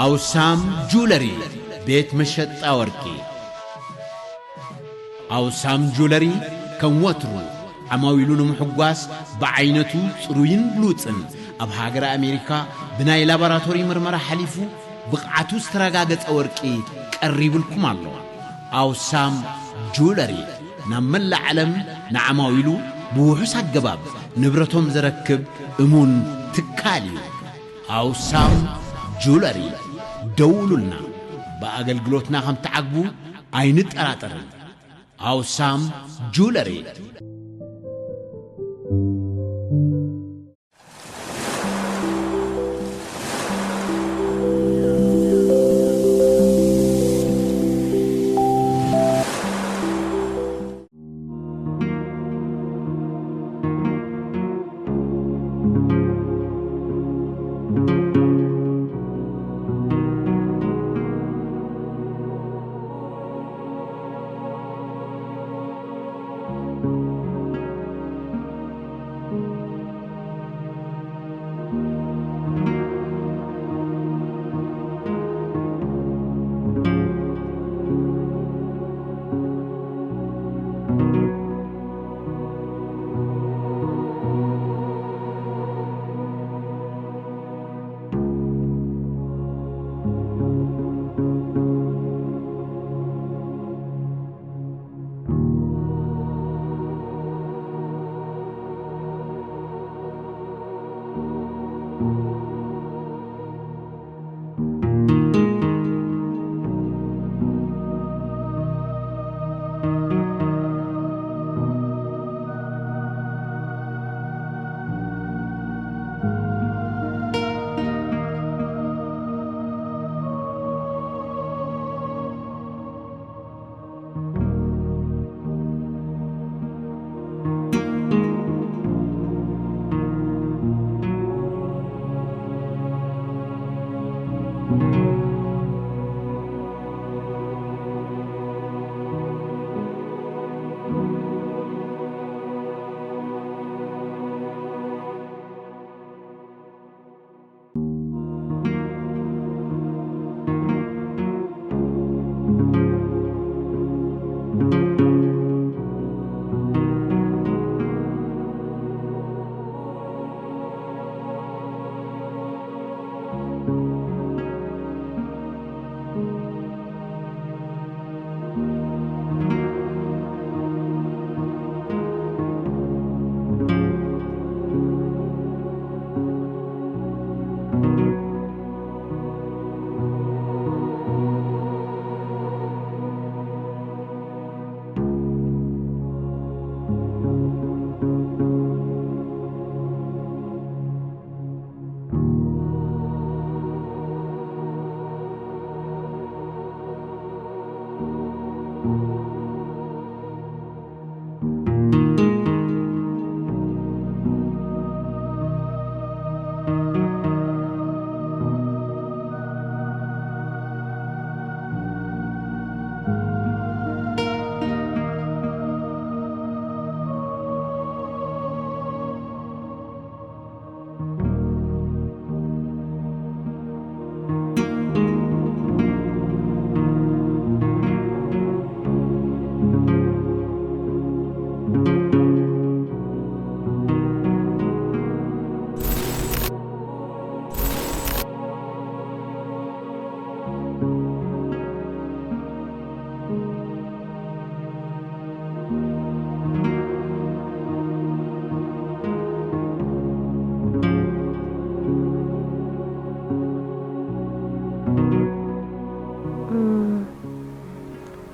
ኣውሳም ጁለሪ፣ ቤት መሸጣ ወርቂ። ኣውሳም ጁለሪ ከም ወትሩ ዓማዊሉ ንምሕጓስ ብዓይነቱ ጽሩይን ብሉጽን ኣብ ሃገረ ኣሜሪካ ብናይ ላቦራቶሪ ምርመራ ሓሊፉ ብቕዓቱ ዝተረጋገጸ ወርቂ ቀሪብልኩም ኣሎ። ኣውሳም ጁለሪ ናብ መላእ ዓለም ንዓማዊሉ ብውሑስ ኣገባብ ንብረቶም ዘረክብ እሙን ትካል እዩ። ኣውሳም ጁለሪ፣ ደውሉልና። ብኣገልግሎትና ከም ትዓግቡ ኣይንጠራጠርን። ኣውሳም ጁለሪ።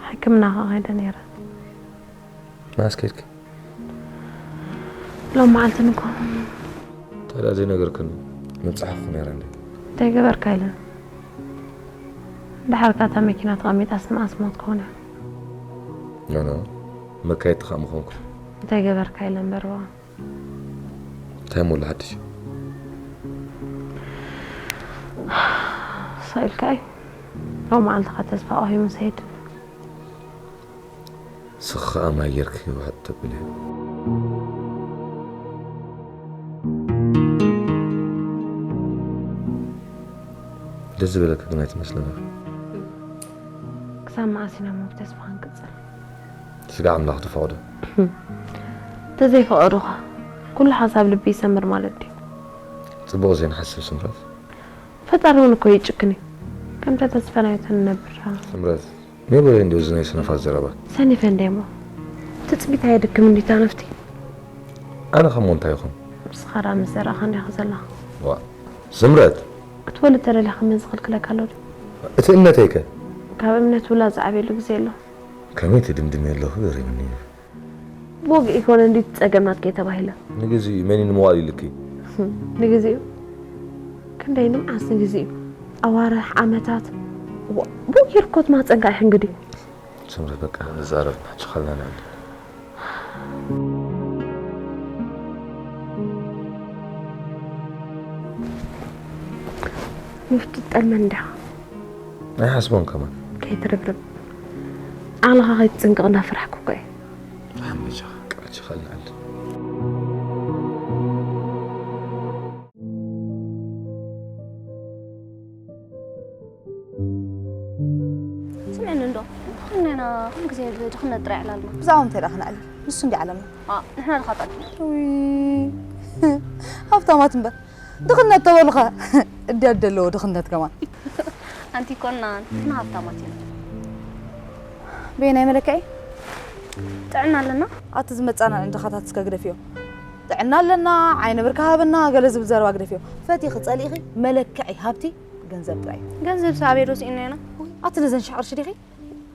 ሕክምና ከይደ ነይረ። መዓስ ከይድኪ? ሎም መዓልቲ ንኮ። ታዲያ ዘይነገርክኒ ምብጻሕኩ ነይረ እንዴ? እንታይ ገበርካ ኢለ? ድሓር ከኣ እታ መኪና ተቐሚጣስ መዓስ ሞት ክኾነ? ኖ፣ ኖ፣ መካየድቲ ከኣ ምኾንኩ። እንታይ ገበርካ ኢለ እምበር በቓ። እንታይ እሞ ኣሎ ሓድሽ? ሳኢልካ እዩ። ሎም መዓልቲ ከኣ ተስፋ ቆሂሙ ሰይድ። ንስኺ ኸኣ ማይ ጌርኪ ዋጥ ተብሊ። ደስ ዝበለካ ግን ኣይትመስልን ኢኻ። ክሳብ መዓስ ኢና እሞ ብተስፋ ክንቅጽል? ስጋ ኣምላኽ ተፈቕዶ። እንተዘይፈቐዱኻ ኩሉ ሓሳብ ልቢ ይሰምር ማለት ድዩ? ጽቡቕ ዘይንሓስብ ስምረት። ፈጣሪ እውን እኮ ይጭክን እዩ። ከምታ ተስፋ ናይቱ ንነብር። ስምረት፣ ሜበለ እንዲ እዚ ናይ ሰነፋት ዘረባ። ሰኒፈ እንደ እሞ ትጽቢት ኣየድክም እንዲታ ነፍቲ። ኣነ ከሞ እንታይ ይኹን? ንስኻ ደኣ ምስ ዘራእኻኒ ኢኻ ዘለኻ። ዋ፣ ስምረት! ክትወልድ ተደሊኻ መን ዝኽልክለካ ኣሎ ድዩ? እቲ እምነተይ ከ? ካብ እምነት ውላድ ዝዓብየሉ ግዜ ኣሎ። ከመይ ትድምድሚ ኣለኹ ገሪምኒ እዩ። ብወግዒ ኮነ እንዲ እቲ ጸገም ናትከ ተባሂለ። ንግዜኡ መን እዩ ንምዋል ኢልኪ? ንግዜኡ? ክንደይ ንምዓስ ንግዜኡ? ኣዋርሕ፣ ዓመታት? ዋ፣ ብኡ ጌርኮ ትማህጸንካ ኣይሕንግድ እዩ። ስምረት በቃ ንዛረብ ሕጂ ከለና ንዕሊ። ውፍቲ ጠልመን እንዲኻ። ኣይሓስቦን ከማን። ከይትርብርብ። ዓቕልኻ ከይትጽንቅቕ እናፈራሕኩ እኮ እየ። ሓምጃ ቃልችኻ ልዓል። ስምዕኒ እንዶ፣ እንተኾይንና ኩሉ ግዜ ድኽነት ጥራይ ዕላልና። ብዛዕባ ምንታይ ደኣ ክነዕልል? ንሱ እንዲ ዓለምና። ኣ፣ ንሕና ድኻ ጠሊና። ውይ፣ ሃብታማት እምበር። ድኽነት ተበሉኸ? እንድያ ደለዎ ድኽነት ከማን። ኣንቲ ኮና ንሕና ሃብታማት ኢና። በየናይ መለክዒ? ጥዕና ኣለና። ኣቲ ዝመጻና ዕንድኻታት እስከ ግደፍዮ። ጥዕና ኣለና፣ ዓይኒ ብርካ ሃበና፣ ገለ ዝብል ዘረባ ግደፍዮ። ፈቲኺ ጸሊእኺ መለክዒ ሃብቲ ገንዘብ ጥራይ እዩ። ገንዘብ ሰብ ኣበይ ዶ ስኢንና ኢና? ኣቲ ነዘን ሽሕ ቅርሺ ዲኺ?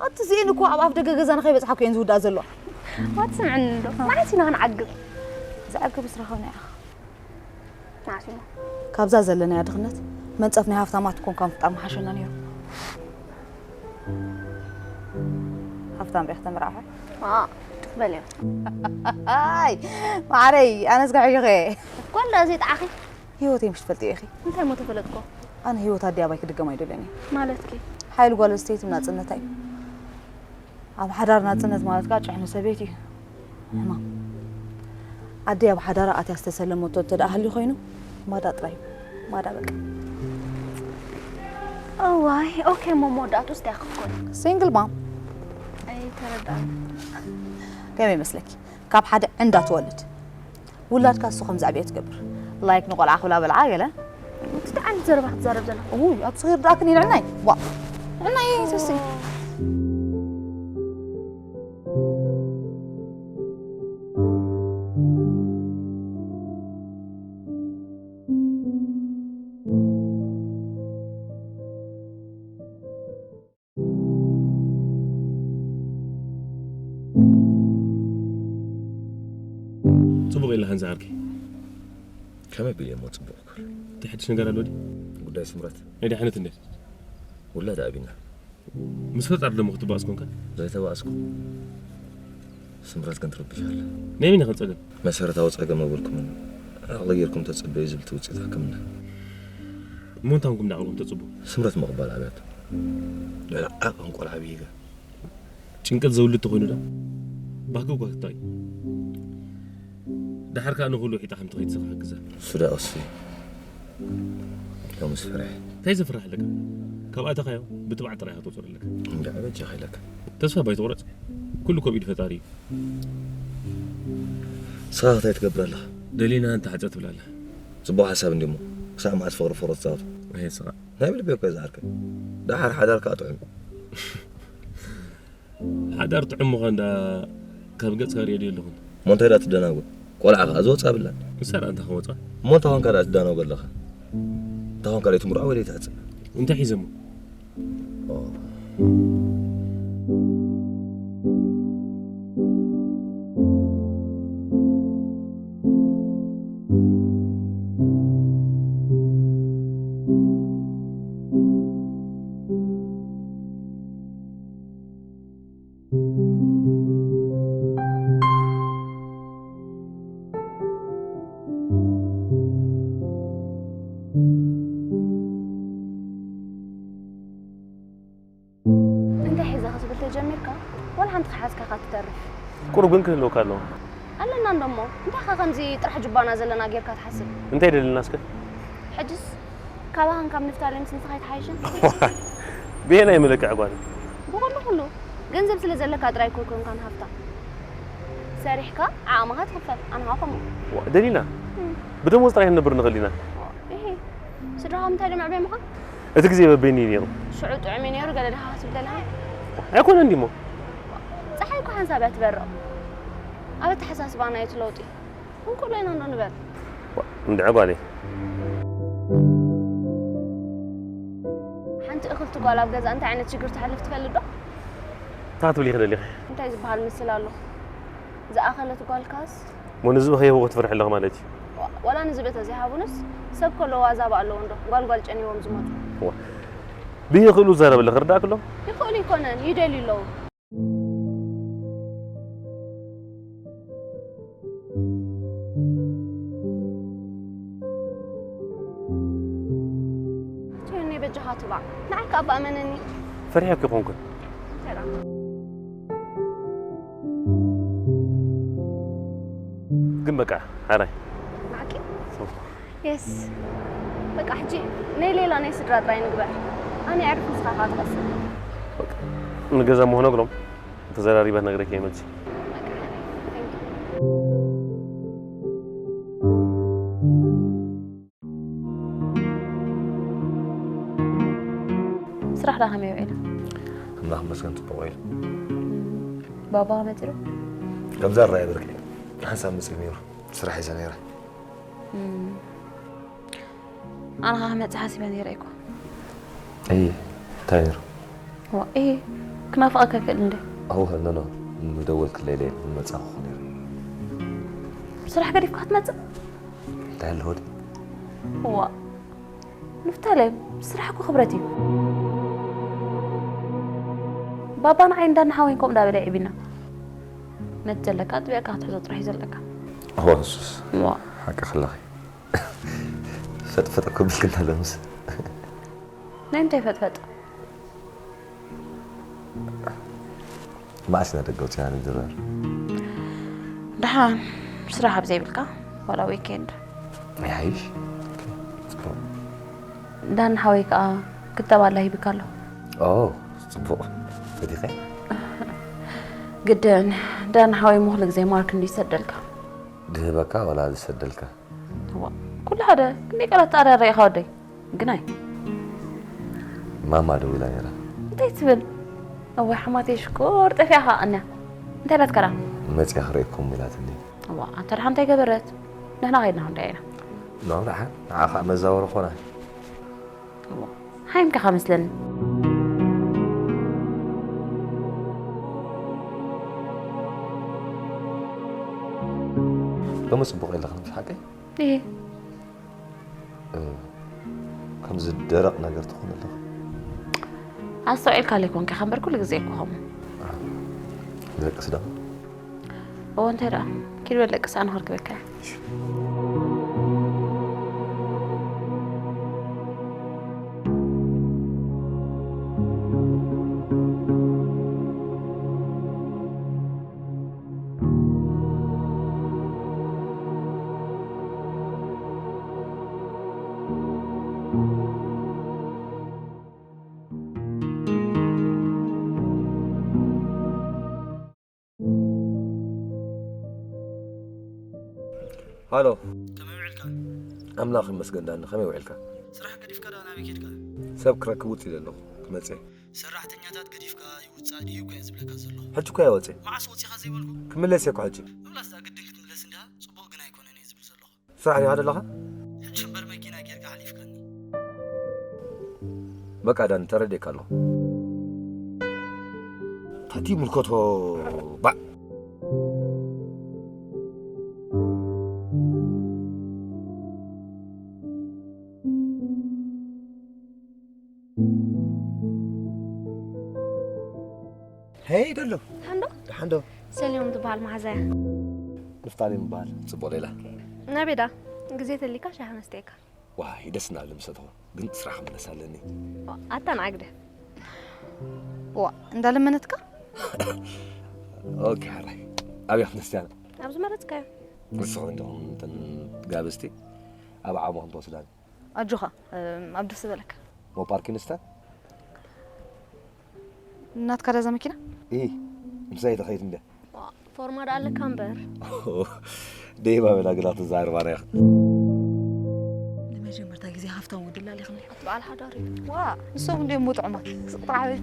ኣቲ እዚኤን እኮ ኣብ ኣፍ ደገ ገዛና ከይበጽሓ እኮ እየን ዝውድኣ ዘለዋ። ኣቲ ስምዕኒ እንዶ፣ መዓስ ኢና ክንዓግብ? ዝዓግብ ስራኻ ናይ ኢኻ። መዓስ እሞ? ካብዛ ዘለናያ ድኽነት መንጸፍ ናይ ሃፍታማት ኮንካ ምፍጣር ምሓሸና ነይሩ። ሃፍታም ሪኢኺ ተመርዓኺ? ዋ፣ ትኽበል እያ። ኣይ፣ ማዓረይ፣ ኣነስ ጋሕዮኸ። ጓል ደኣ ዘይጠዓኺ? ህይወተይ ምሽ ትፈልጥዮ ኢኺ። እንታይ እሞ ተፈለጥኮ? ኣነ ህይወት ኣደይ ኣባይ ክድገማ ኣይደልዮን እየ። ማለትኪ? ሓይሊ ጓል ኣንስተይቲ ናጽነታ እዩ። ኣብ ሓዳር ናጽነት ማለት ከኣ ጭሕሚ ሰበይቲ እዩ። ሕማም። ኣደይ ኣብ ሓዳራ ኣትያ ዝተሰለመቶ እንተ ደኣ ሃልዩ ኮይኑ፣ ማዳ ጥራይ እዩ። ማዳ በቃ። እዋይ፣ ኦኬ፣ እሞ መወዳእትኡስ እንታይ ክትኮን? ሲንግል ማም። ኣይተረዳእኩ። ከመይ ይመስለኪ? ካብ ሓደ ዕንዳ ትወልድ። ውላድካ እሱ ከም ዘዕብዮ ትገብር። ላይክ ንቆልዓ ክብላ በልዓ ገለ። እቲ ደኣ ዓይነት ዘረባ ክትዛረብ ዘለኻ። እውይ፣ ኣቲ ሰጊር ደኣ ክኒ ንዕናይ። ዋ። ንዕናይ ሰሲ። ጽቡቕ ኢልካ እንዛ ዓርከይ። ከመይ ኣቢለ እሞ ጽቡቕ ክብል? እንታይ ሓድሽ ነገር ኣሎ ድዩ? ጉዳይ ስምረት። ናይ ደሓነት እንዴት? ውላድ ኣቢና። ምስ ፈጣሪ ደሞ ክትባኣስ ኮንካ? ዘይተባኣስኩ። ስምረት ግን ትርብሽ ኣላ። ናይ መን ኢኻ ጸገም? መሰረታዊ ጸገም ኣብልኩምን ዓቕሊ ጌርኩም ተጸበዩ ዝብል እቲ ውጽኢት ሕክምና። እሞ እንታይ ኮንኩም ንዓቕልኩም ተጽቡ? ስምረት ምቕባል ኣብያቶ። ልዕሊ ዓቕን ቆልዓ ብሂጋ። ጭንቀት ዘውልድ ተኾይኑ ዶ? ባህጊ እኳ ክታይ። ደሓር ከኣ ንኹሉ ሒጣ ሓንቲ ከይትስኻ ሓግዛ። እሱ ደኣ እሱ እዩ። ሎምስ ፈሪሐ። እንታይ ዘፍርሕ ኣለካ? ካብ ኣተኻዮ ብትብዓት ጥራይ ኢኻ ትወጽኦ ዘለካ። እንድዒ በጃኻ ኢለካ። ተስፋ ባይትቑረጽ። ኩሉ እኮ ብኢድ ፈጣሪ እዩ። ንስኻ እንታይ ትገብር ኣለኻ? ደሊና እንተ ሓጸ ትብል ኣላ። ጽቡቕ ሓሳብ እንድዩ እሞ፣ ክሳዕ መዓስ ፍቕሪ ፍቕሪ ትጻወቱ? ኣየ ስቓ። ናይ ብልቢ እኮ እየ ዝዓርከይ። ደሓር ሓዳር ከኣ ጥዑም እዩ። ሓዳር ጥዑም ምዃን ደኣ ካብ ገጽካ ርእየ ድየ ኣለኹን? እሞ እንታይ ደኣ ትደናጎ? ቆልዓ ከኣ ዝወጽእ ኣብላን። ንሳ ደኣ እንታይ ክወጻ? እሞ እንታይ ኾንካ ደኣ ትደናጎ ኣለኻ? እንታይ ኾንካ ደይ ትምርዖ ወይ ደይ ተሕጽብ? እንታይ ሒዘ እሞ? እንታይ ሒዘ ክትብል ተጀሚርካ ዋላ ሓንቲ ክሓዝካ ኢኻ ትተርፍ። ቁሩብ ግን ክህልወካ ኣለዎ። ኣለና እንዶ እሞ እንታይ ኢኻ ከምዚ ጥራሕ ጁባና ዘለና ጌርካ ትሓስብ? እንታይ ደሊልና እስከ? ሕጅስ ካባኻን ካብ ንፍታሌምስ ንስኻ ኣይትሓይሽን? ብየናይ መለክዒ ጓል? ብኹሉ ኩሉ። ገንዘብ ስለ ዘለካ ጥራይ እኮ ኣይኮንካን ሃፍታም። ሰሪሕካ ዓቕምኻ ትኽፈል። ኣነ ኸኣ ከምኡ። ዋ፣ ደሊና፣ እም። ብደሞዝ ጥራይ ክንነብር ንኽእል ኢና። ዋ፣ እሂ። ስድራኻ ምንታይ ድዮም ኣዕብዮምኻ? እቲ ግዜ በበይኑ እዩ ነይሩ። ሽዑ ጥዑም እዩ ነይሩ፣ ገለ ድኻ ክትብል ደለኻ? ኣይኮነን ድሞ? ጸሓይ እኮ ሓንሳብ እያ ትበርቕ። ኣብ ኣተሓሳስባና እዩ እቲ ለውጢ። እንኮሎ ኢና እንዶ ንበል። እንድዒ ጓለይ። ሓንቲ እኽልቲ ጓል ኣብ ገዛ እንታይ ዓይነት ሽግር ተሕልፍ ትፈልጥ ዶ? እንታይ ክትብሊ ኢኺ ደሊኺ? እንታይ ዝበሃል ምስል ኣሎ? ዝኣኸለት ጓልካስ? እሞ ንዝብኢ ከይህብዎ ክትፈርሒ ኣለኺ ማለት እዩ? ዋ-፣ ዋላ ንዝብኢ ተዘይሃቡንስ ሰብ ከሎ ዋዛባ ኣለዎ እንዶ? ጓል ጓል ጨንዎም ዝሞቱ። ዋ። ብይኽእሉ ዝዛረብ ኣለኺ ርዳእኪ ኣሎ? ይኽእሉ ይኮነን፣ ይደልዩ ኣለዉ። ጆኒ፣ በጃኻ ትባዕ። ንዓይ ከኣ ብኣመነኒ። ፈሪሐኪ ይኾንኩን። እንታይ ደኣ? ግን በቃ፣ ሓራይ። ንዓኪ? የስ። በቃ፣ ሕጂ ናይ ሌላ ናይ ስድራ ጥራይ ንግበር። ኣነ የዕርፍ፣ ንስኻ ከኣ ትቐስን። በቃ፣ ንገዛ እሞ ነግሮም። ተዘራሪበ ክነግረኪ እየ መጺ። በቃ፣ ሓራይ። Thank you። ስራሕ ደኣ ከመይ ውዒሉ? ኣምላኽ ይመስገን ጽቡቕ ውዒሉ። ባባ መጺኡ? ከምዛ ራይ ብርቂ ሓንሳብ መጺኡ ነይሩ። ስራሕ ሒዘ ነይረ። እም። ኣነ ኸኣ ክመጽእ ሓሲበ ነይረ እኮ። እይ፣ እንታይ ነይሩ? ዋ፣ እይ፣ ክናፍቐካ ይኽእል እንደ። ኣው፣ ኖ፣ ኖ፣ ምደወልክለይ ለይ ምመጻኹ ነይረ። ስራሕ ገዲፍካ ክትመጽእ? እንታይ ኣለዎ ድዩ? ዋ፣ ንፍታሌም፣ ስራሕ እኮ ክብረት እዩ። ባባ ንዓይ እንዳና ሓወይን ከምኡ እንዳበለ ይዕቢና። ነቲ ዘለካ ኣጥቢቕካ ክትሕዞ ጥራሕ እዩ ዘለካ። ኦ፣ እሱስ ዋ። ሓቂ ከለኺ። ፈጥፈጥ እኮ ብልክና ለምስ። ናይ እንታይ ፈጥፈጥ? መዓስ ኢና ደገ ኣውፂና ንድረር? ደሓን ስራሕ ኣብ ዘይብልካ ዋላ ዊኬንድ። ይሓይሽ። ጽቡቕ። ዳን ሓወይ ከኣ ክተባ ኣላ ሂብካ ኣሎ። ኦ፣ ጽቡቕ። ፈቲኸ? ግድን፣ ዳን ሓወይ ምኹሉ ግዜ ማርክ እንዲ ይሰደልካ። ድህበካ ዋላ ዝሰደልካ? እዋ፣ ኩሉ ሓደ፣ ክንደይ ቃላት ተኣዳዳ ኢኻ ወደይ? ግናይ። ማማ ደዊላ ነይራ። እንታይ ትብል? እዋይ፣ ሓማተይ ሽኮር፣ ጠፊኣኻ ኣንያ። እንታይ ኢላትካ ደኣ? መጽያ ክርእየኩም ኢላትኒ። እዋ፣ ኣንታ ደሓን እንታይ ገበረት? ንሕና ከይድና ክንደያ ኢና። ኖ፣ ደሓን፣ ንዓ ኸኣ መዛወሪ ኾና። እዋ፣ ሓይምካ ኸኣ መስለኒ። ሎሚ ጽቡቕ የለኽን፣ ብሓቂ? እየ። እ፣ ከምዚ ደረቕ ነገር ትኾኒ ኣለኺ። ኣስተውዒልካ ዘይኮንካ እምበር ኩሉ ግዜ እኮ ከምኡ። እ፣ ንደቅስ ዶ? እዎ፣ እንታይ ደኣ? ኪድ በል ደቅስ፣ ኣነ ከርክበካ እየ። እሺ። ሃሎ። ከመይ ውዒልካ? ኣምላኽ ይመስገን ዳኒ፣ ከመይ ውዒልካ? ስራሕ ገዲፍካ ደኣ ናበይ ኬድካ? ሰብ ክረክብ ውጽእ ኢለ ኣለኹ፣ ክመጽእ እየ። ሰራሕተኛታት ገዲፍካ ይውጻእ ድዩ እኮ እየ ዝብለካ ዘለኹ። ሕጂ እኮ እየ ወጺእ። መዓስ ወጺኻ ዘይበልኩ? ክምለስ እየ እኮ ሕጂ። ምምላስ ደኣ ግድን ክትምለስ እንዲኻ፣ ጽቡቕ ግን ኣይኮነን እየ ዝብል ዘለኹ። ስራሕ ዲኻ ዘለኻ? ሕጂ እምበር መኪና ጌርካ ሓሊፍካኒ። በቃ ዳኒ፣ ተረዲኤካ ኣለኹ። እንታይ ይምልከቶ ባዕ። ሄይ ደሎ። ደሓን ዶ? ደሓን ዶ? ሰሊም ትበሃል መሓዛያ። ንፍታሌም ይበሃል። ጽቡቕ ሌላ። ናበይ ደኣ? ግዜ ተሊካ ሻሂ ከስተየካ። ዋይ፣ ደስ እናበለ ምሰተኹ። ግን ስራሕ ክምለስ ኣለኒ። ዋ፣ ኣታ ንዓ ግደ። ዋ፣ እንዳለመነትካ? ኦኬ፣ ሓራይ። ኣብያ ክንስትያና? ኣብ ዝመረጽካዮ። ንስኹም እንዲኹም እተን ጋብዝቲ ኣብ ዓቕምኹም ትወስዳኒ። ኣጆኻ፣ እም፣ ኣብ ደስ ዝበለካ። ሞ ፓርኪንስተን? ናትካ ዳዛ መኪና? ኢ ምሳይ ተኸይድ እንደ ፎርማ ዳ ኣለካ እምበር። ደይባ በላ ግላ ትዛረባና ኢኻ። ንመጀመርታ ግዜ ሃፍታም ወዲ ላሊኽኒ። በዓል ሓዳር እዩ። ዋ፣ ንሶም እንዲዮም ምጥዑማት። ስቕ ጥራሕ በል።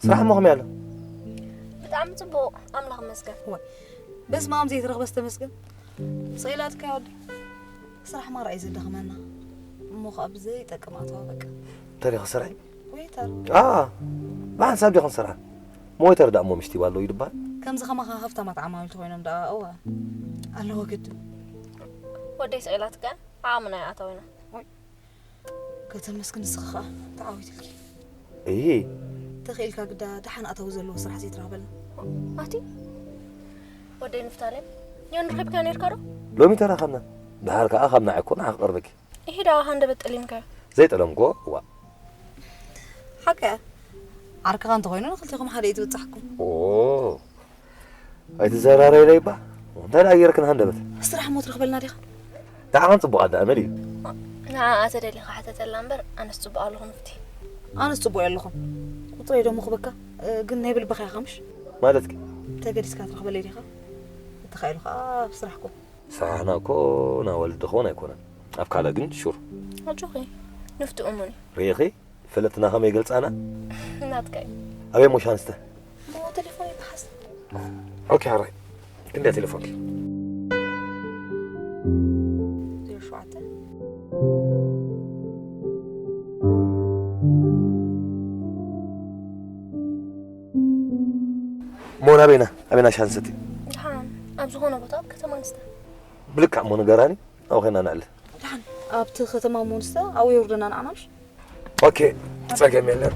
ስራሕ እሞ ከመይ ኣሎ? ብጣዕሚ ጽቡቕ፣ ኣምላኽ ይመስገን። በስመ ኣብ ዘይትረኽበስ ተመስገን። ስኢላትካ ወዲ ስራሕ ማራ እዩ ዘዳኽመና። እሞ ኸኣ ብዘይጠቅም ኣተዋ በቃ። እንታይ ዲኻ ስራሕ? ወይተር ኣ ብሓንሳብ ዲኹም ስራሕ? ሞይተር ዳእሞ ምሽቲ ባሎ እዩ ድበሃል? ከምዚ ኸማኻ ሃፍታማት ዓማዊል ተኾይኖም ደኣ እዋ ኣለዎ ግድን። ወደይ ስኢላትካ ዓቕምና ይኣተው ኢና። ከተመስግን ንስኻ ኸኣ ተዓዊትልኪ። እሂ ተኽኢልካ ግዳ ደሓን ኣታዊ ዘለዎ ስራሕ ዘይትረኽበልና። ኣቲ ወደይ ንፍታሌም ዮን ረኺብካ ነርካ ዶ? ሎሚ ተራኸብና። ድሓር ከኣ ካብ ንዓይ እኮ ንዓ ክቐርበኪ። ይሄ ዳ ሃንደበት ጠሊምካዮ። ዘይጠለምኮ ዋ ሓቂ ዓርክኻ እንተኾይኑ ንኽልቲኹም ሓደ እዩ ትብጻሕኩም። ኦ ኣይትዘራረይ ለይባ እንታይ ደኣ ገይርክን ሃንደበት ስራሕ ሞ ትረኽበልና ዲኻ? ደሓን ጽቡቕ ኣዳእመል እዩ። ንዓ ኣተ ደሊኻ ሓተተላ እምበር ኣነስ ጽቡቕ ኣለኹ ንፍቲ። ኣነስ ጽቡቕ ኣለኹ። ቁጽረይ ዶ ምኽበካ ግን ናይ ብልብኻ ኢኻ ምሽ? ማለትኪ ተገዲስካ ትረኽበለይ ዲኻ? እንተኻኢሉ ኸኣ ኣብ ስራሕኩም። ስራሕና እኮ ናወልድ ክኾን ኣይኮነን ኣብ ካልእ ግን ሹር። ኣጆኺ ንፍቲ እሙን እዩ። ርኢኺ ፍልጥትና ከመይ ገልጻና? ናትካ እዩ። ኣበይ ሞሻንስተ? ሞ ቴሌፎን ይበሓስ። ኦኬ ሓራይ ክንደይ ቴሌፎንኪ? ዜሮ ሸውዓተ ሞ ናበይና ኣበይና ሻንሰቲ? ደሓን ኣብ ዝኾነ ቦታ ኣብ ከተማ ንስተ። ብልክዕ እሞ ንገራኒ ኣብኡ ኸይና ንዕለ። ደሓን ኣብቲ ከተማ ሞንስተ ኣብኡ የውርደና ንዓና ምሽ? ኦኬ ጸገም የለን።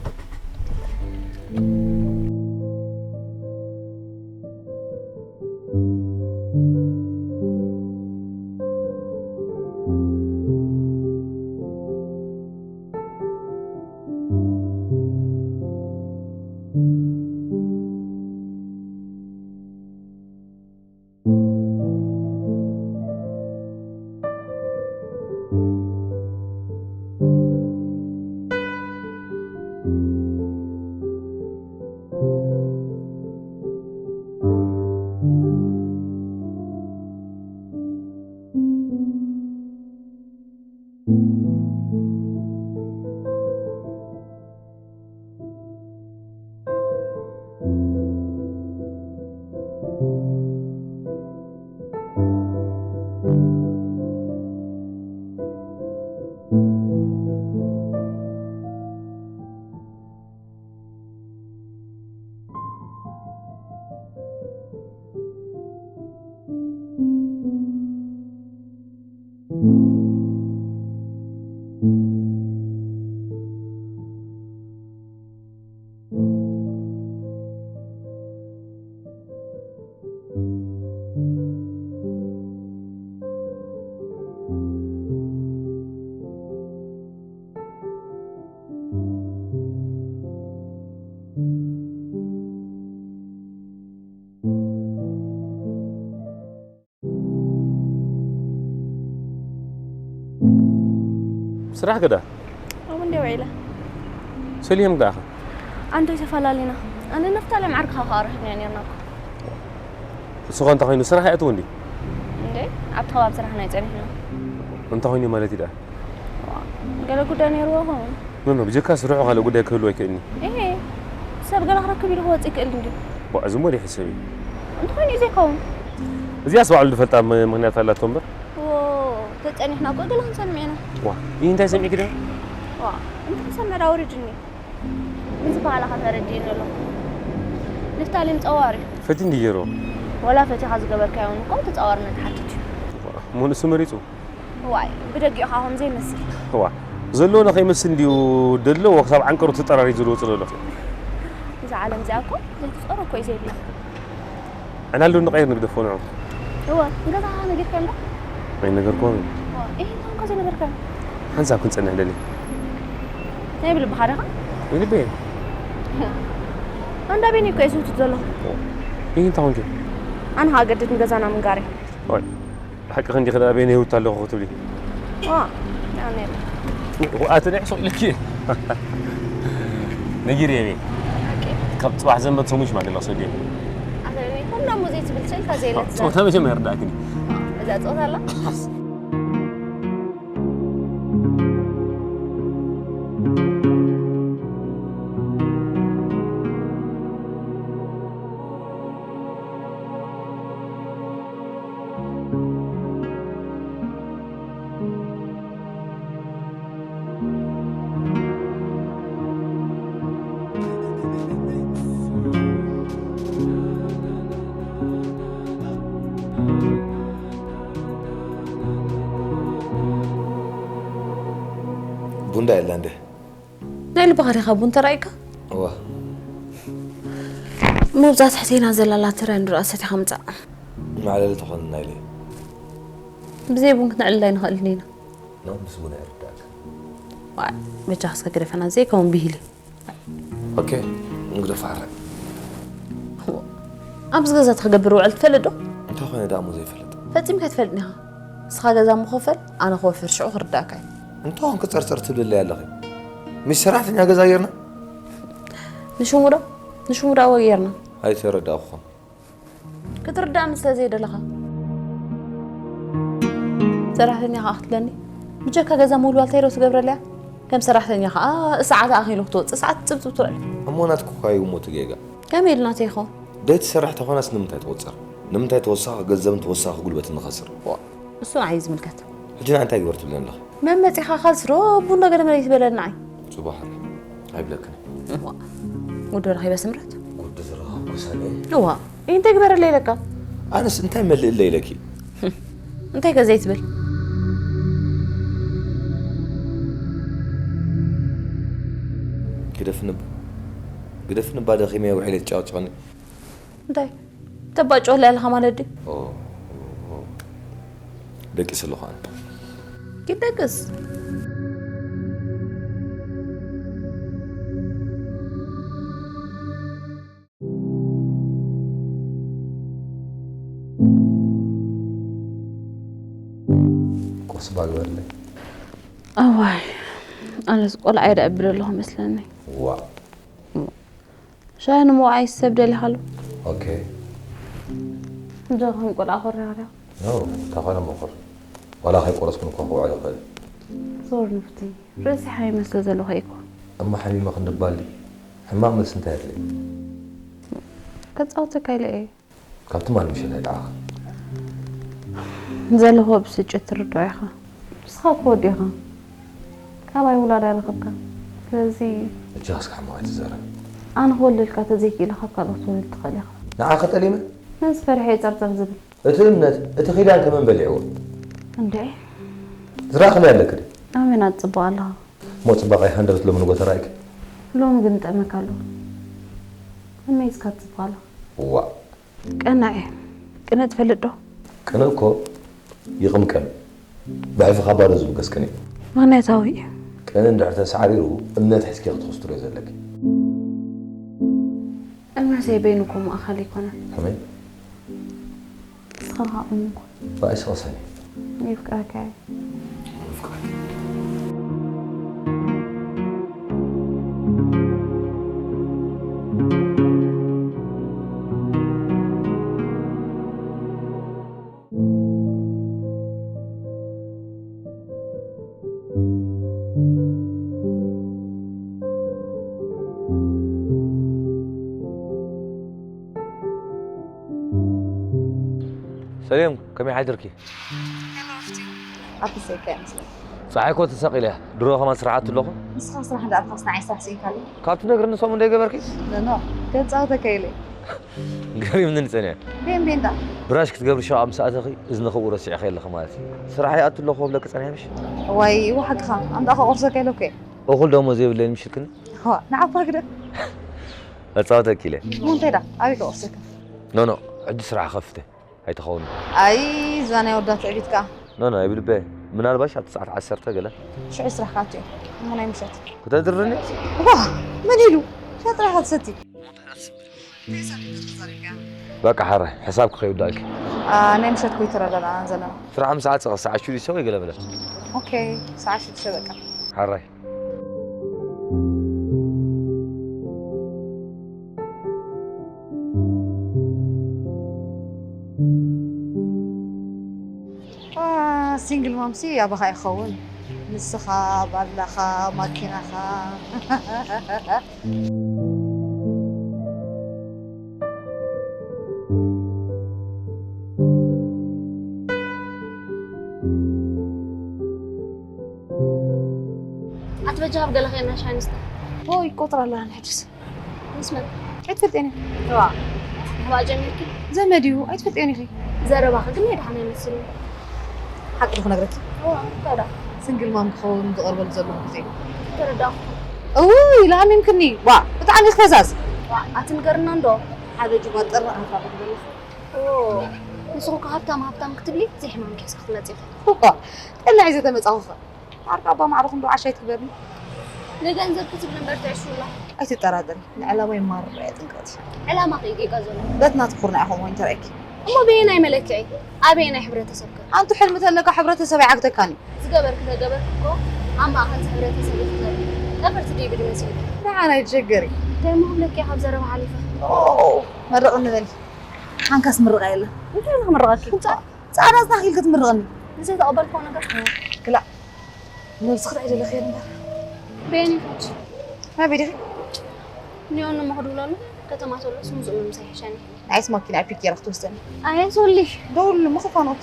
ስራሕ ገዳ ኣብ እንደ ውዒለ ሰሊም ዳኻ ኣንተ ተፈላለና ኣነ ነፍታለም ዓርክኻ ከኣ ረኺብና ነርና እኮ እሱ ኸ እንታይ ኮይኑ ስራሕ ይኣትው እንዲ እንዴ ኣብቲ ከባቢ ስራሕና ይጸኒሕና እንታይ ኮይኑ ማለት እዩ ደኣ ገለ ጉዳይ ነይርዎ ኸውን ኖ ኖ ብጀካ ስርሑ ካልእ ጉዳይ ክህልዎ ኣይክእልኒ እሄ ሰብ ገለ ክረክብ ኢሉ ክወጽእ ይክእል እንዲ ቧዕ ዝሞ ይሕሰብ እዩ እንተኾይኑ እዩ ዘይከውን እዚኣስ ባዕሉ ዝፈልጣ ም- ምክንያት ኣላቶ እምበር ዎ ተጸኒሕና እኮ ገለ ክንሰምዕ ኢና ዋ ይህ እንታይ ሰሚዕኪ ደ ዋ እንተ ክሰምዕ ዳ ወሪድኒ ምን ዝበሃላ ከተረድእኒ ኣሎ ንፍታሌም ጸዋር እዩ ፈቲ እንዲ ገይሮ ወላ ፈቲኻ ዝገበርካዮ እውን እኮ ተጻዋርነት ሓትት እዩ እሞ ንሱ መሪጹ ዋይ ብደጊኡ ኸዓ ከም ዘይመስል ዋ ዘለዎ ንኸይመስል እንዲዩ ደለዎ ክሳብ ዓንቀሩ ተጠራሪ ዝልወፅ ዘሎ እዛ ዓለም እዚኣ እኮ ዘይትፀሮ እኮ እዩ ዘይብላ ዕላሉ ንቐይር ንግደፎ ንዑ እወ ንገዛኻ ነጊርካ እንዶ ኣይነገርኩም ይህንቶም ከ ዘይነገርካ ሓንሳብ ክንፀንሕ ደሊ ናይ ብልብኻ ዲኻ? ይልበ እንዳ ቤኒ እኮ እየ ዝህውትት ዘለኹ። ይህ እንታይ ኾንኪ? ኣነ ኸኣ ገድድ ንገዛና ምንጋር እየ። ወይ ብሓቂ ክንዲ ክዳ ቤኒ ህውት ኣለኹ ክትብሊ? ዋ፣ ኣነ ኣተ ናይ ሶ ኢልኪ ነጊር የቤ ካብ ጽባሕ ዘንበት ሰሙሽ ማለት ነው ሰዲ ኣነ ኩሎም ሙዜ ትብል ስልካ ዘይለት ጾታ መቼም ኣይርዳእክን እዛ ጾታ ኣላ። ቡንዳ የላ እንደ ናይ ልብኻ ዲኻ ቡን ተራእይካ? እዋ መብዛ ትሕቴና ዘላላ ትረ እንድራ ሰቲኻ ምጻእ። መዕለሊ ተኾንና ኢለ ብዘይ ቡን ክንዕልል ኣይንኽእልን ኢና። ኖ ምስ ቡን ኣይርዳእካ። ዋይ በጃ እስከ ግደፈና ዘይከውን ብሂሊ። ኦኬ እንግደፍ ዓረ ኣብዚ ገዛ ትክገብር ውዕል ትፈልጥ ዶ? እንታይ ኾነ ደኣ እሞ ዘይፈልጥ ፈጺምካ ትፈልጥኒ ኢኻ። ንስኻ ገዛ ምኸፈል ኣነ ክወፍር ሽዑ ክርዳእካ እዩ። እንታይ ኾንክ ጸርጸር ትብልለይ ኣለኺ? ምስ ሰራሕተኛ ገዛ ጌርና ንሽሙ ዶ ንሽሙ ዶ ኣወ ጌርና። ኣይተረዳእኹኹም። ክትርዳእኒ ስለ ዘይደለኻ ሰራሕተኛ ኸዓ ክትብለኒ ብጀካ ገዛ ምውልዋል እንታይ ዶ ትገብረለያ? ከም ሰራሕተኛ ኸዓ ሰዓት ኣኺሉ ክትወፅእ ሰዓት ትፅብፅብ ትውዕል። እሞ ናትኩ እኳ እዩ እሞ እቲ ጌጋ። ከመይ ኢሉ ናተይ ይኸውን? ደይ ትሰርሕ ተኾናስ ንምንታይ ትቑፀር? ንምንታይ ተወሳኺ ገንዘብን ተወሳኺ ጉልበትን ንኸስር? እሱ ንዓይ ዝምልከት። ሕጂ ንዓ እንታይ ግበር ትብለኒ ኣለኺ? መመፂኻ ካልሲ ዶ ቡን ዶ ገለ መለ ይትበለኒ ንዓይ? ፅቡቕ ሓሪ ኣይብለክን። እዋ ጉዶ ረኺበ ስምረት። ጉዱ ዝረኸብኩ ሰነ እዋ እንታይ ግበረለይ ኢለካ? ኣነስ እንታይ መልእለ ኢለኪ? እንታይ ከ ዘይትብል? ግደፍንባ ግደፍንባ ደኺመ ውዒለ ትጫውጭቐኒ። እንታይ ተባጭወላ ኣለኻ ማለት ድዩ? ኦ፣ ኦ፣ ኦ። ደቂስ ኣለኹ ኣነ። ኪደቅስ ቁርሲ ባግበርለይ። ኣዋይ ኣነስ ቆልዓ የዳ እብል ኣለኹ መስለኒ። ዋ ሻሂ ንምውዓይ ሰብ ደሊኻ ኣሎ። ኦኬ። እንዶ ከም ቆልዓ ኮርያ ኮርያ። ኖ፣ እንታይ ኾነ መኹር? ዋላ ከይቆረስኩን እኮ ክውዕል ይኽእል። ዞር ንፍቲ። ርእሲ ሓሚመ ስለ ዘለኹ እኮ። እሞ ሓሚመ ክንድባል ድዩ? ሕማቕ መልሲ እንታይ ኣድልይ? ከጻውተካ ኢለ እየ። ካብ ትማል ምሸት ኣይለዓኸ። ዘለኹዎ ብስጭት ትርድኦ ኢኻ። ንስኻ እኮ ወዲ ኢኻ። ካባይ ውላድ ኣይረኸብካን። ስለዚ እጃ እስከ ሕማቕ ኣይትዛረብ። ኣነ ክወልደልካ ተዘይክኢለ ካብ ካልኦት ክትወልድ ትኽእል ኢኻ። ንዓኸ ጠሊመ? ነዚ ፈሪሐ እየ ጸብጸብ ዝብል። እቲ እምነት፣ እቲ ኪዳን ከ መን በሊዕዎ? እንድዒ። ዝረኣኽለይ ኣለኪ ድዩ? ኣበይ ናት ጽቡቕ ኣለኻ? እሞ ጽባቐይ ሃንደበት ሎሚ ንጎ ተራእይኪ? ሎሚ ግን ይጥዕመካ ኣሎ። ከመይ ኢስካ ትጽብቕ ኣለኻ? ዋእ። ቀናእ እየ። ቅነ ትፈልጥ ዶ? ቅነ እኮ ይቕምቀም። ብዕፍኻ ባዶ ዝብገስ ቅነ እዩ። ምኽንያታዊ እዩ። ቅነ እንድሕር ተሳዕሪሩ እምነት ሒዝኪ ክትኹስትርዮ ዘለኪ። እምነተይ በይንኩም ማእኸል ኣይኮነን። ከመይ? ንስኻ ኸዓ እሙን ኩን። ብኣይ ስቕ ሰኒ። የፍቅረካ እየ። ሰሌም ከመይ ሓዲርኪ? ኣብ ብሰይካ ይመስለኒ። ፀሓይ እኮ ተሰቒለ እያ። ድሮ ከማን ስራሕ ኣቱ ኣለኹ። ንስኻ ስራሕ እንዳኣትኻስ ንዓይ ስራሕ ስኢንካለይ? ካብ ትነግርኒ ሰሙን ዶ ኣይገበርኪ? ኖ፣ ኖ፣ ከጻውተካ ኢለ። ገሪምኒ ንጸኒሐ። ቤን ቤንዳ። ብራሽ ክትገብሪ ሸቓ ምስ ኣተኺ እዝንኺ እው ረሲዕኺ ኣለኺ ማለት እዩ። ስራሕ ይኣቱ ኣለኹ ክብለኪ ጸኒሐ ምሽ? ዋይ፣ እወ ሓቅኻ። ኣምጣ ከቑርሰካ ኢለኩ እየ። እኹል ደሞዝ የብለይን ምሽ ኢልክኒ? ዋ፣ ንዓባ ግደ። ከጻውተኪ ኢለ። እሞ እንታይ ዳ? ኣበይ ከቑርሰካ? ኖ፣ ኖ፣ ሕጂ ስራሕ ከፍተ። ኣይትኸውን። ኣይ፣ እዛ ናይ ወዳ ትዕቢት ከኣ። ኖ፣ ኖ፣ ኣይብልበ። ምናልባሽ ኣብቲ ሰዓት ዓሰርተ ገለ። ሽዑ ስራሕ ክኣቱ እየ። እሞ ናይ ምሸት። ክተድርኒ? ዋ፣ መን ኢሉ? ሻጥራ ኢኻ ትሰቲ። በቃ ሓራይ፣ ሕሳብ ክኸይውዳእኪ። ናይ ምሸት ኮ ይተረዳዳና ዘለና። ስራሕ ምሳዓ ሰዓት ሽዱሽተ ወይ ገለ በለ። ኦኬ፣ ሰዓት ሽዱሽተ በቃ። ሓራይ። ሲንግል ማምሲ ኣባኻ ይኸውን። ንስኻ፣ ባላኻ፣ ማኪናኻ። ኣቲ በጃ ኣብ ገለ ኸይና ሻይ ንስተ። ሆይ ቆጥራ ኣለና ንሕድስ። ምስ መን? ኣይትፈልጥዮን ኢኺ። ዋ፣ ርሕዋ ጀሚርኪ? ዘመድ እዩ፣ ኣይትፈልጥዮን ኢኺ። ዘረባኺ ግን ናይ ደሓን ኣይመስልን። ሓቂ ዶ ክነግረኪ? ዋ፣ እንታይ ደኣ? ስንግል ማም ክኸውን ዝቐርበሉ ዘለኹ ግዜ እዩ። ተረዳእኹ። እውይ፣ ለኣሚምክኒ። ዋ፣ ብጣዕሚ ኢኺ ፈዛዝ። ዋ፣ ኣቲ ንገርና እንዶ። ሓደ ጅባ ጥርዕ ሃብታ ክትበልኺ። ኦ፣ ንስኺ እኮ ሃብታም ሃብታም ክትብሊ ዘይሕማም ኪሕሳ ክትመጺ ኢኺ። እኳ፣ ጠላዒ ዘተመጻኹ ኸ። ዓርቃ ኣባ ማዕረ ክንዶ ዓሻ ኣይትግበርኒ። ንገንዘብ ክትብል እምበር ትዕሹላ። ኣይትጠራጠሪ፣ ንዕላማይ ማራ እየ ጥንቅቕቲ። ዕላማኺ እዩ ጌጋ ዘሎ። በቲ ናትኪ ኩርናዕ ከምኡ እንተረኣኪ። እሞ በየናይ መለክዒ? ኣበየናይ ሕብረተሰብ ከ? ኣንቱ ሕልሚ ተለካ ሕብረተሰብ ኣይዓግተካን እዩ። ዝገበርኪ ተገበርኪ እኮ ኣብ ማእኸል እዚ ሕብረተሰብ ኢኺ ትነብሪ። ጠፈርቲ ድዩ ብድመ ሲልኪ? ንዓና ኣይትሸገሪ። እንታይ እሞ ክብለኪ እየ ካብ ዘረባ ሓሊፈ? ኦ፣ መርቕኒ በሊ። ሓንካስ ምርቓ የለን። እንታይ ኢለ ክምርቐኪ? ጻዕዳ ዝናኺ ኢልኪ ትምርቕኒ። ንዘይተቐበልክዎ ነገር ክላእ። ነብስኺ ጥራይ ደለኺ እምበር። በየን ኢኺ? ናበይ ዲኺ? ኒዮን እሞ ክድውለሉ ከተማ ተሎስ ምስኡ ምምሳይ ይሕሸኒ። ናይስ ማኪና ፒክ ጌራ ክትወስደኒ። ኣየ ሶሊ። ደውሉ እሞ ክፋኖት።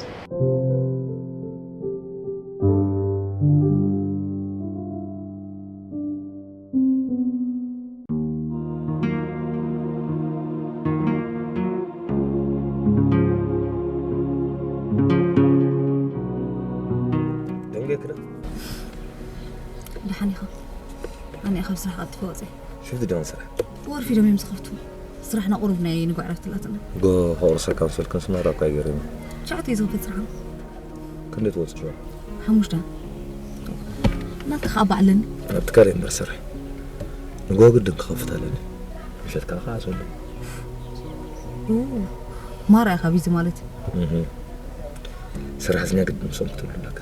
ደንጌክረ ደሓን ኢኻ? ኣነ ካብ ስራሕ ቀልጢፈ ወፅየ። ሽፍቲ ዶ ስራሕ? ወርፊዶም እዮም ዝኸፍቱ። ስራሕና ቁሩብ ናይ ንጉዕ ዕረፍቲ ኣላትና። ጎ ከቑርሰካ ምስ በልክንስ መራ እኳ ኣይገርምን። ትሽዓተ እዩ ዝኸፍት ስራሕና። ክንደይ ትወፅእ ሽዑ? ሓሙሽተ። ናትካ ከዓ ባዕለን። ኣብቲ ካልእ እምበር ስራሕ ንጎ ግድን ክኸፍት ኣለኒ። ምሸት ከዓ ክዓፅወሉ። ማራ ኢኻ ቢዚ ማለት። ሰራሕተኛ ግድን ምስኦም ክትህሉ ኣለካ።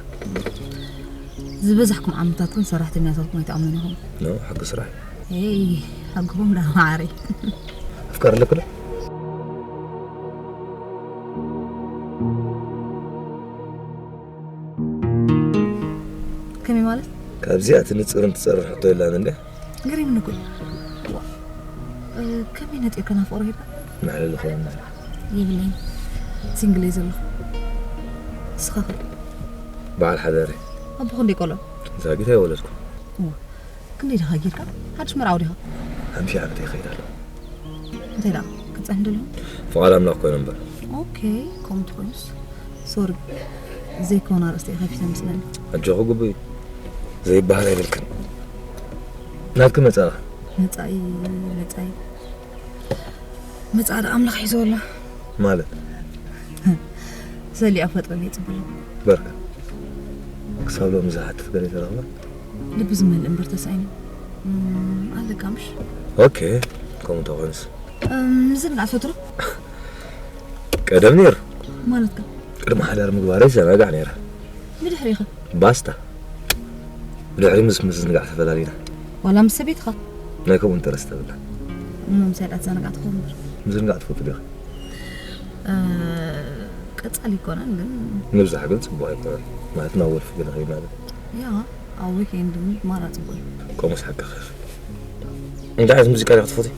ዝበዛሕኩም ዓመታት ግን ሰራሕተኛታትኩም ኣይትኣምኑን ኢኹም። ኖ፣ ሓቂ ስራሕ እዩ። ኤይ፣ ሓግኹም ዳ መዓረይ። ኣፍቃሪ ኣለኪ ዶ? ከመይ ማለት? ካብዚኣ እቲ ንጽርን ትጸርን ሕቶ የላን እንድያ። ገሪምኒ እኮ እዩ። ዋ፣ እ፣ ከመይ ነጢርካ ናብ ፍቕሪ ሄድካ? መዕለሊ ክኸውን ማለት የብለይን። ሲንግል እየ ዘለኹ። ንስኻ ኸ? በዓል ሓዳር እየ። ኣቦ ክንደይ ቆልዑ? ዛጊት ኣይወለድኩ። እዋ፣ ክንደይ ዲኻ ጌርካ? ሓድሽ መርዓዊ ዲኻ? ሓምሽተ ዓመት ይኸይድ ኣሎ። እንታይ ደኣ ክትጸንሕ ደለኹ? ፍቓድ ኣምላኽ ኮይኑ እምበር። ኦኬ፣ ከምኡ እንተኾይኑስ ሶሪ፣ ዘይኮነ ኣርእስቲ እየ ከፊተ መስለኒ። ኣጆኺ ግቡእ እዩ። ዘይበሃል ኣይብልክን። ናትኪ መጻኢ። መጻኢ መጻኢ መጻኢ ደኣ ኣምላኽ ሒዝዎ ኣሎ። ማለት ሰሊኣ ፈጥረን የጽብሎ። በርካ ክሳብ ሎሚ ዝሓትት ገለ ተረኽበ? ልቢ ዝመልእ እምበር ተሳኢኑ። እም፣ ኣለካ ምሽ? ኦኬ፣ ከምኡ እንተኾይኑስ። እም፣ ምዝንጋዕ ትፈትሩ? ቀደም ነይሩ። ማለትካ? ቅድሚ ሓዳር ምግባረይ ይዘናጋዕ ነይረ። ብድሕሪኸ? ባስታ። ብድሕሪ ምስ ምዝንጋዕ ተፈላሊና። ዋላ ምስ ሰበይትኻ? ናይ ከምኡ ኢንተረስት ተብላ። እሞ ምሳይ ዳ ትዘናጋዕ ትኸውን እምበር። ምዝንጋዕ ትፈቱ ዲኻ? እ፣ ቀጻሊ ኣይኮነን ግን። ምብዛሕ ግን ጽቡቕ ኣይኮነን። ማለት ናብ ወልፊ ገለ ከይድ ማለት። ያ፣ ኣብ ዊኬንድ ግን ማራ ጽቡቕ እዩ። ከምኡስ ሓቅኺ። እንታይ ዓይነት ሙዚቃ ዲኻ ትፈትዊ?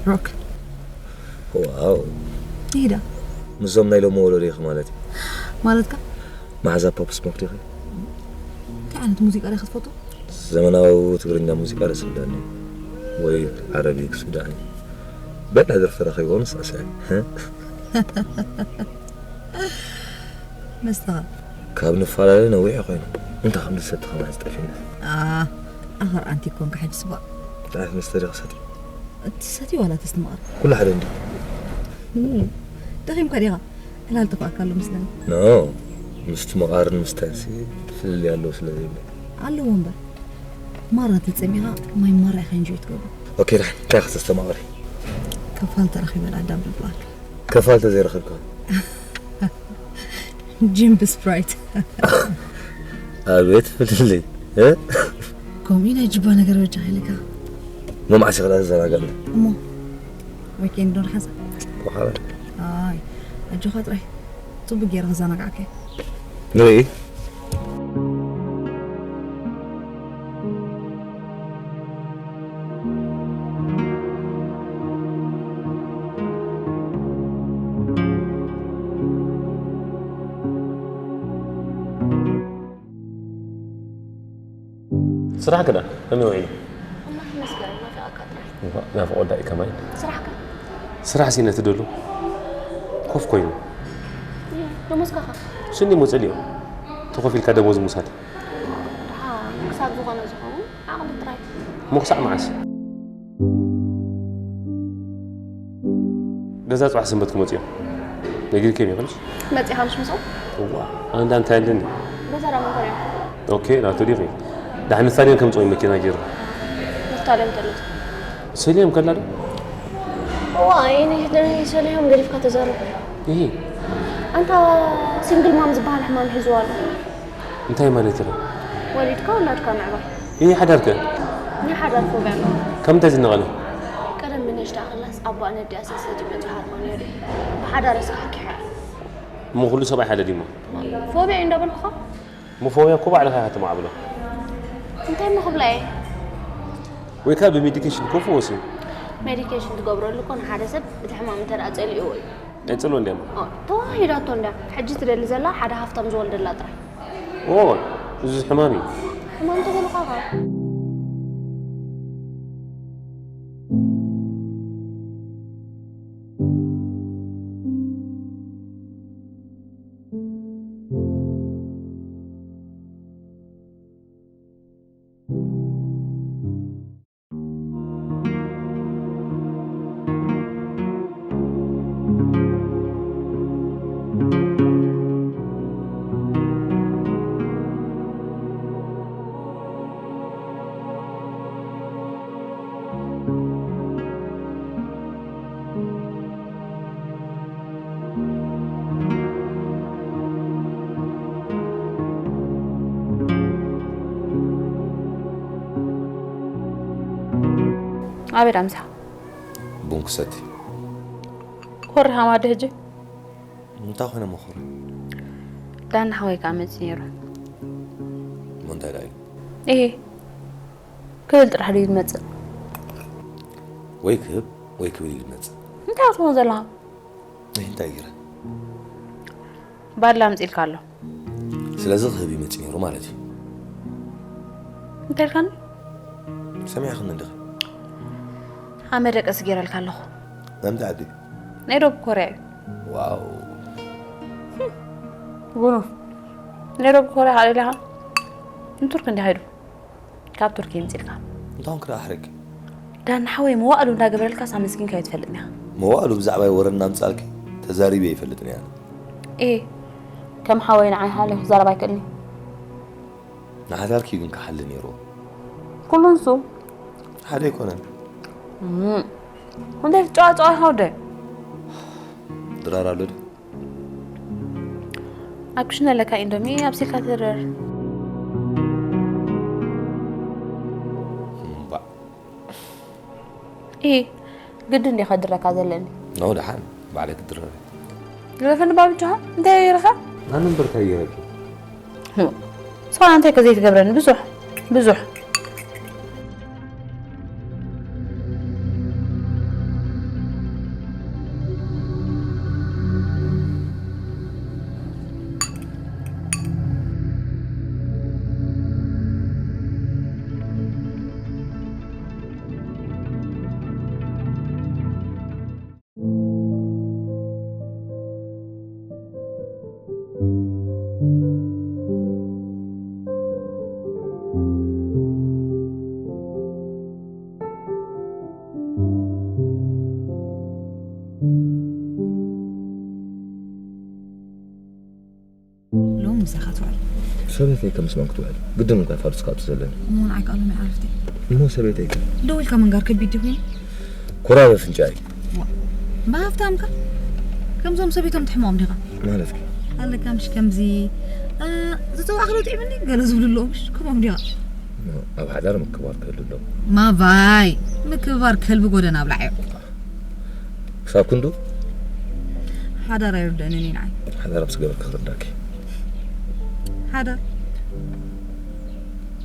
ሮክ። ዋው። ይዳ። ምስዞም ናይ ሎሚ ወለዶ ኢኺ ማለት እዩ። ማለትካ? መሓዛ ፖፕ ስሞክ ዲኺ? እንታይ ዓይነት ሙዚቃ ዲኻ ትፈቱ? ዘመናዊ ትግርኛ ሙዚቃ ደስ ይብለኒ። ወይ ዓረቢ ሱዳኒ። በቃ ደርፊ ረኺቦም ሳዕሳዕ። መስተኻ? ካብ ንፈላለ ነዊሕ ኮይኑ። እንታይ ከም ዝሰቲ ከማን ዝጠፊኒ። ኣህ፣ ኣኸር ኣንቲ ኮንካ ሕጂ ስባእ። እንታይ ዓይነት መስተ ዲኻ ትሰቲ? ትሰቲ ዋላ ተስትምቐር? ኩሉ ሓደ እንዲ። እም፣ ደኺምካ ዲኻ? ዕላል ጠፋእካ ኣሎ መስለኒ። ኖ፣ ምስቲ መቓርን ምስታይንሲ ፍልልይ ኣለዎ ስለ ዘይብሎ። ኣለዎ እምበር። ማራ ተጸሚኻ ማይ ማራ ኢኻ ኢንጆይ ትገብሮ። ኦኬ፣ ዳሕን እንታይ ክተስተማቕሪ? ከፋል ተረኺበ ኣዳም ድብላክ። ከፋል ተዘይረኸብካ? ጂምብ ስፕራይት። ኣቤት ፍልልይ፣ እ? ከምኡ ኢለ ጅባ ነገር በጃ ኢልካ። መማዕሲ ክላ ትዘናጋዕና። እሞ፣ ዊኬንድ ዶ ንሓዛ? በኋላ። ኣይ፣ ኣጆኻ ጥራይ። ጽቡቅ ገይረ ክዘናጋዕካ። ንርኢ። ስራሕ ክዳ ከመይ ውዒሉ? ኣምላኽ ይመስገን፣ ናፊቐካ ጥራይ። ናፍቖ ዳኢ ከማይ። ስራሕካ? ስራሕ ሲ ነቲ ደሉ ኮፍ ኮይኑ። እየ፣ ደሞዝካ ኸ? ስኒ ሞጸልዮ። ተኾፍ ኢልካ ደሞዝ ምውሳድ። ደሓን፣ ክሳብ ዝኾነ ዝኸውን ዓቕሊ ጥራይ። እሞ ክሳዕ መዓስ? ገዛ ጽባሕ ሰንበት ክመጽኡ እዮም። ነጊርክዮም ይኽእልሽ? መጺኻ ምሽ ምስኦም? እዋ፣ ኣንዳ እንታይ ኣለኒ? ገዛ ዳ መንኮር እዮም? ኦኬ፣ ናቱ ዲኺ? ዳሕን ንሳልዮም ከምጽኡ መኪና ገይሩ። ንፍታልዮም ተሎት። ሰልዮም ከላ ዶ? እዋ፣ ይኒ ሰልዮም ገዲፍካ ተዛረብ። ይሄ? ኣንታ ሲንግል ማም ዝበሃል ሕማም ሒዝዋ ኣሎ። እንታይ ማለት እዩ? ወሊድካ ውላድካ ምዕባይ። ይህ ሓዳርከ? ናይ ሓዳር ፎብያ ኣለዎ። ከም እንታይ ዝነቐለ? ቀደም ብንእሽታ ከላስ ኣቦኣ ነዲኣ ሰሰትዩ በጺሑ ሃርማ ነይሩ። ብሓዳር እስካ ሓኪሓ። እሞ ኩሉ ሰብኣይ ሓደ ድዩ እሞ? ፎብያ እዩ እንዳበልኩኻ። እሞ ፎብያ እኮ ባዕልኻ ኢኻ ተማዕብሎ። እንታይ እሞ ክብላ እየ? ወይ ከዓ ብሜዲኬሽን እኮ ፍወስ እዩ። ሜዲኬሽን ትገብረሉ እኮ ንሓደ ሰብ እቲ ሕማም እንተ ደኣ ጸሊእዎ እዩ። ኣይጸልዎ እንድያ እሞ። ኦ፣ ተዋሂዳቶ እንድያ። ሕጂ ትደሊ ዘላ ሓደ ሃፍታም ዝወልደላ ጥራይ። ኦ፣ እዚ ሕማም እዩ። ሕማም ተበልኻ ኸ? ኣቤት ኣምሳ። ቡን ክሰቲ። ኮሪ ሃማደ ሕጂ? እንታይ ኮይነ መኾሪ? ዳና ሓወይ ከኣ መጺኡ ነይሩ። እሞ እንታይ ደኣ ኢሉ? እሄ፣ ክብል ጥራሕ ድዩ ዝመጽእ? ወይ ክህብ ወይ ክብል እዩ ዝመጽእ። እንታይ ክትኸውን ዘለኻ? እህ፣ እንታይ ገይረ? ባላ ኣምጺእልካ ኣሎ። ስለዚ ክህብ እዩ መጺኡ ነይሩ ማለት እዩ። እንታይ ኢልካኒ? ሰሚዕኽኒ እንዲኺ? ሓመደ ቀስ ገይረልካ ኣለኹ። ናምንታይ ዓዲ? ናይ ደቡብ ኮርያ እዩ። ዋው። ጉኑፍ። ናይ ደቡብ ኮርያ ካልእ ኢልካ? ንቱርክ እንዲኻ ኢሉ። ካብ ቱርኪ የምጽልካ። እንታውን ክረኣ ሕርቅ። ዳን ሓወይ መዋእሉ እንዳገበረልካስ ኣመስጊንካዮ ትፈልጥን ኢኻ። መዋእሉ ብዛዕባይ ወረ እናምጻልኪ ተዛሪበ ኣይፈልጥን እየ ኣነ። ኤ፣ ከም ሓወይ ንዓይ ሓልዩ ክዛረብ ኣይክእልን እዩ። ንሓዳርኪ ግን ክሓሊ ነይርዎ። ኩሉ ንሱ። ሓደ ኣይኮነን። እም፣ እንታይ ትጨዋጨዋ ኢኻ ወደይ? ድራር ኣሎ ዶ? ኣብ ክሽነ ለካ ኢንዶሚ ኣብሲልካ ትድረር። እምባእ። ኢ፣ ግድን ዲኻ ድረካ ዘለኒ? ኖ፣ ደሓን ባዕለ ክድረር። ግደፈኒ ባብቻኻ፣ እንታይ ይረኻ? ኣነ እምበር እንታይ ይረኪ? ኖ፣ ንስኻ እንታይ ከዘይትገብረኒ ብዙሕ፣ ብዙሕ። ሰበይተይ ከም ምስ መን ክትውዕል ግድን እንኳ ፋዱስ ካብቲ ዘለኒ። እሞ ንዓይ ከኣ ሎሚ ዓረፍቲ። እሞ ሰበይተይ ከ? ደው ኢልካ ምንጋር ከቢድ ድዩ ኮይኑ? ኩራ በፍንጫይ። ብሃፍታምካ ከምዞም ሰበይቶም ትሕሞም ዲኻ? ማለት ከ? ኣለካ ምሽ ከምዚ እ፣ ዝፀዋዕክ ዶ ጥዕምኒ ገለ ዝብሉ ኣለዉ ምሽ ከምኦም ዲኻ? ኣብ ሓዳር ምክባር ክህሉ ኣለዎ። ማባይ ምክብባር ከልቢ ጎደና ኣብላዕ እዩ። ክሳብ ክንዱ ሓዳር ኣይርደንን እዩ ንዓይ። ሓዳር ምስ ገበርካ ክርዳኪ። ሓዳር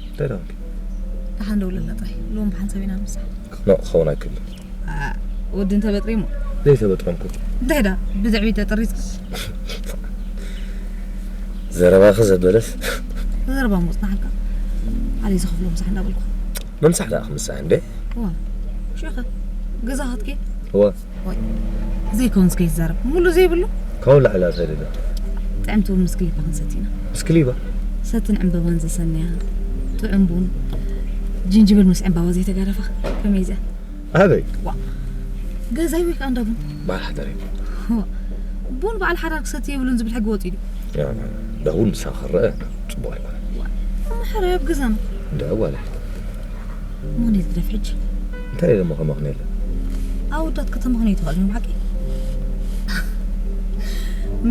እንታይ ደኣ? ደሓን ደውለላ ጥራይ። ሎም ብሓንሳብ ኢና ንምሳሕ። ኖ ክኸውን ኣይክእልን። ኣ፣ ወዲ እንተበጥሪሞ ዘይተበጥረምኩ እንታይ ዳ ብድዕቢት ተጠሪዝካ? ዘረባኺ ዘበለስ ተዘረባ ምውፅናሓልካ። ዓሊ ዝኽፍሎ ምሳሕ እንዳበልኩ። ምምሳሕ ደኣ ክምሳሕ እንዴ? ዋ ሽኸ ገዛ ክትከይድ እዋ ወይ ዘይከውን እስከ ይዛረብ ሙሉ ዘይብሉ ካብኡ ላዕሊ ኣሳይደለ ጥዕምቲ እውን ምስ ክሊፓ ክንሰቲና ምስ ክሊባ ሰትን ዕምበባን ዘሰንያ ጥዑም ቡን ጅንጅብል ምስ ዕምባባ ዘይተጋደፋ ከመይ እዚኣ ኣበይ ዋ ገዛይ ወይ ከዓ እንዳቡን በዓል ሓዳር እዩ ቡን በዓል ሓዳር ክሰቲ የብሉን ዝብል ሕጊ ወፂኡ ድዩ ዳውን ምሳ ክረአ ፅቡቅ ኣይኮነ እሞ ሕራይ ኣብ ገዛና እንደ ኣዋለ ሞኔት ግደፍ ሕጂ እንታይ ደሞ ከመኽነ የለ ኣወዳት ከተመኽነ ይትኽእል እዮም ሓቂ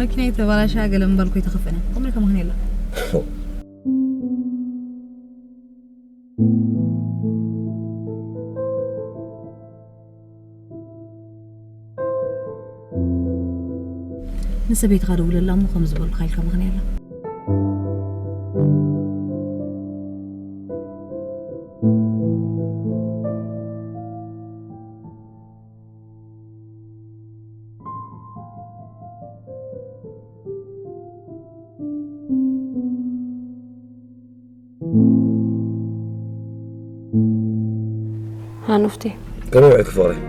መኪና የተበላሻ ገለ ምበር ኮይ ተኸፍእና ከምሪ ከመኽነ የላ ንሰበይትኻ ደውለላ እሞ ከም ዝበልኩኻ ኢልካ መኽንያ ኣላ ሃኑፍቲ ከመይ ውዒልኪ ፍቕረይ